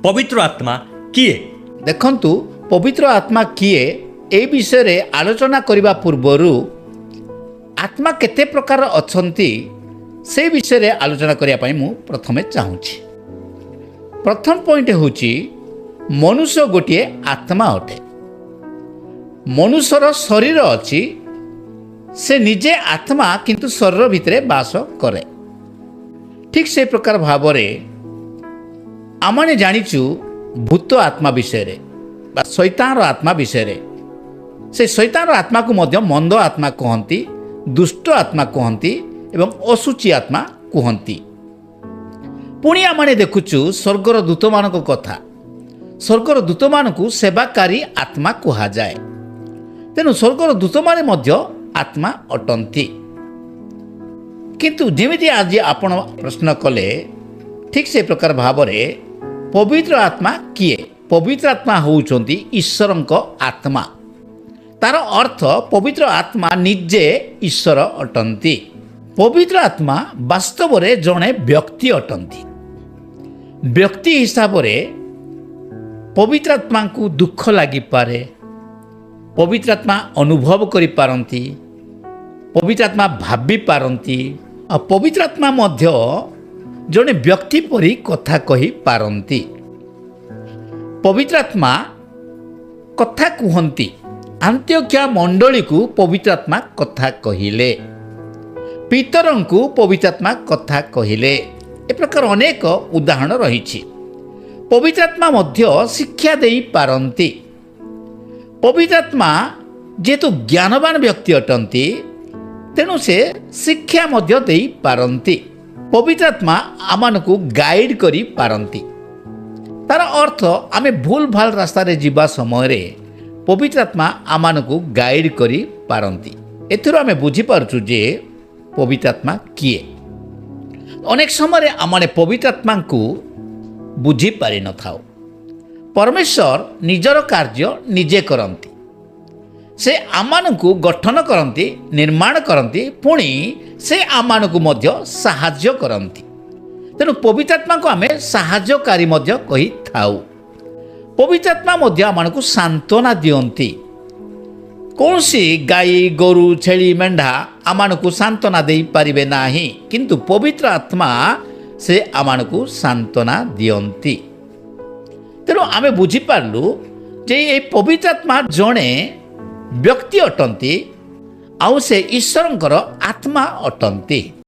ପବିତ୍ର ଆତ୍ମା କିଏ? ଦେଖନ୍ତୁ, ପବିତ୍ର ଆତ୍ମା କିଏ ଏ ବିଷୟରେ ଆଲୋଚନା କରିବା ପୂର୍ବରୁ ଆତ୍ମା କେତେ ପ୍ରକାର ଅଛନ୍ତି, ସେ ବିଷୟରେ ଆଲୋଚନା କରିବା ପାଇଁ ମୁଁ ପ୍ରଥମେ ଚାହୁଁଛି। ପ୍ରଥମ ପଏଣ୍ଟ ହେଉଛି, ମନୁଷ୍ୟ ଗୋଟିଏ ଆତ୍ମା ଅଟେ। ମନୁଷ୍ୟର ଶରୀର ଅଛି। ସେ ନିଜେ ଆତ୍ମା, କିନ୍ତୁ ଶରୀର ଭିତରେ ବାସ କରେ। ଠିକ୍ ସେ ପ୍ରକାର ଭାବରେ ଆମମାନେ ଜାଣିଛୁ ଭୂତ ଆତ୍ମା ବିଷୟରେ ବା ଶୈତାନର ଆତ୍ମା ବିଷୟରେ। ସେ ଶୈତାନର ଆତ୍ମାକୁ ମଧ୍ୟ ମନ୍ଦ ଆତ୍ମା କୁହନ୍ତି, ଦୁଷ୍ଟ ଆତ୍ମା କୁହନ୍ତି ଏବଂ ଅଶୁଚି ଆତ୍ମା କୁହନ୍ତି। ପୁଣି ଆମମାନେ ଦେଖୁଛୁ ସ୍ୱର୍ଗର ଦୂତମାନଙ୍କ କଥା। ସ୍ୱର୍ଗର ଦୂତମାନଙ୍କୁ ସେବାକାରୀ ଆତ୍ମା କୁହାଯାଏ। ତେଣୁ ସ୍ୱର୍ଗର ଦୂତମାନେ ମଧ୍ୟ ଆତ୍ମା ଅଟନ୍ତି। କିନ୍ତୁ ଯେମିତି ଆଜି ଆପଣ ପ୍ରଶ୍ନ କଲେ, ଠିକ୍ ସେ ପ୍ରକାର ଭାବରେ ପବିତ୍ର ଆତ୍ମା କିଏ? ପବିତ୍ର ଆତ୍ମା ହେଉଛନ୍ତି ଈଶ୍ୱରଙ୍କ ଆତ୍ମା। ତାର ଅର୍ଥ, ପବିତ୍ର ଆତ୍ମା ନିଜେ ଈଶ୍ୱର ଅଟନ୍ତି। ପବିତ୍ର ଆତ୍ମା ବାସ୍ତବରେ ଜଣେ ବ୍ୟକ୍ତି ଅଟନ୍ତି। ବ୍ୟକ୍ତି ହିସାବରେ ପବିତ୍ର ଆତ୍ମାଙ୍କୁ ଦୁଃଖ ଲାଗିପାରେ, ପବିତ୍ର ଆତ୍ମା ଅନୁଭବ କରିପାରନ୍ତି, ପବିତ୍ର ଆତ୍ମା ଭାବିପାରନ୍ତି ଆଉ ପବିତ୍ର ଆତ୍ମା ମଧ୍ୟ ଜଣେ ବ୍ୟକ୍ତି ପରି କଥା କହିପାରନ୍ତି। ପବିତ୍ର ଆତ୍ମା କଥା କୁହନ୍ତି। ଆନ୍ତିଓଖିଆ ମଣ୍ଡଳୀକୁ ପବିତ୍ର ଆତ୍ମା କଥା କହିଲେ, ପିତରଙ୍କୁ ପବିତ୍ର ଆତ୍ମା କଥା କହିଲେ। ଏ ପ୍ରକାର ଅନେକ ଉଦାହରଣ ରହିଛି। ପବିତ୍ର ଆତ୍ମା ମଧ୍ୟ ଶିକ୍ଷା ଦେଇପାରନ୍ତି। ପବିତ୍ର ଆତ୍ମା ଯେହେତୁ ଜ୍ଞାନବାନ ବ୍ୟକ୍ତି ଅଟନ୍ତି, ତେଣୁ ସେ ଶିକ୍ଷା ମଧ୍ୟ ଦେଇପାରନ୍ତି। ପବିତ୍ର ଆତ୍ମା ଆମମାନଙ୍କୁ ଗାଇଡ଼ କରିପାରନ୍ତି। ତାର ଅର୍ଥ, ଆମେ ଭୁଲ ଭାଲ ରାସ୍ତାରେ ଯିବା ସମୟରେ ପବିତ୍ର ଆତ୍ମା ଆମମାନଙ୍କୁ ଗାଇଡ଼ କରିପାରନ୍ତି। ଏଥିରୁ ଆମେ ବୁଝିପାରୁଛୁ ଯେ ପବିତ୍ର ଆତ୍ମା କିଏ। ଅନେକ ସମୟରେ ଆମମାନେ ପବିତ୍ର ଆତ୍ମାଙ୍କୁ ବୁଝିପାରିନଥାଉ। ପରମେଶ୍ୱର ନିଜର କାର୍ଯ୍ୟ ନିଜେ କରନ୍ତି। ସେ ଆମମାନଙ୍କୁ ଗଠନ କରନ୍ତି, ନିର୍ମାଣ କରନ୍ତି, ପୁଣି ସେ ଆମମାନଙ୍କୁ ମଧ୍ୟ ସାହାଯ୍ୟ କରନ୍ତି। ତେଣୁ ପବିତ୍ର ଆତ୍ମାଙ୍କୁ ଆମେ ସାହାଯ୍ୟକାରୀ ମଧ୍ୟ କହିଥାଉ। ପବିତ୍ର ଆତ୍ମା ମଧ୍ୟ ଆମମାନଙ୍କୁ ସାନ୍ତ୍ୱନା ଦିଅନ୍ତି। କୌଣସି ଗାଈ, ଗୋରୁ, ଛେଳି, ମେଣ୍ଢା ଆମମାନଙ୍କୁ ସାନ୍ତ୍ୱନା ଦେଇପାରିବେ ନାହିଁ, କିନ୍ତୁ ପବିତ୍ର ଆତ୍ମା ସେ ଆମମାନଙ୍କୁ ସାନ୍ତ୍ୱନା ଦିଅନ୍ତି। ତେଣୁ ଆମେ ବୁଝିପାରିଲୁ ଯେ ଏଇ ପବିତ୍ର ଆତ୍ମା ଜଣେ ବ୍ୟକ୍ତି ଅଟନ୍ତି ଆଉ ସେ ଈଶ୍ୱରଙ୍କର ଆତ୍ମା ଅଟନ୍ତି।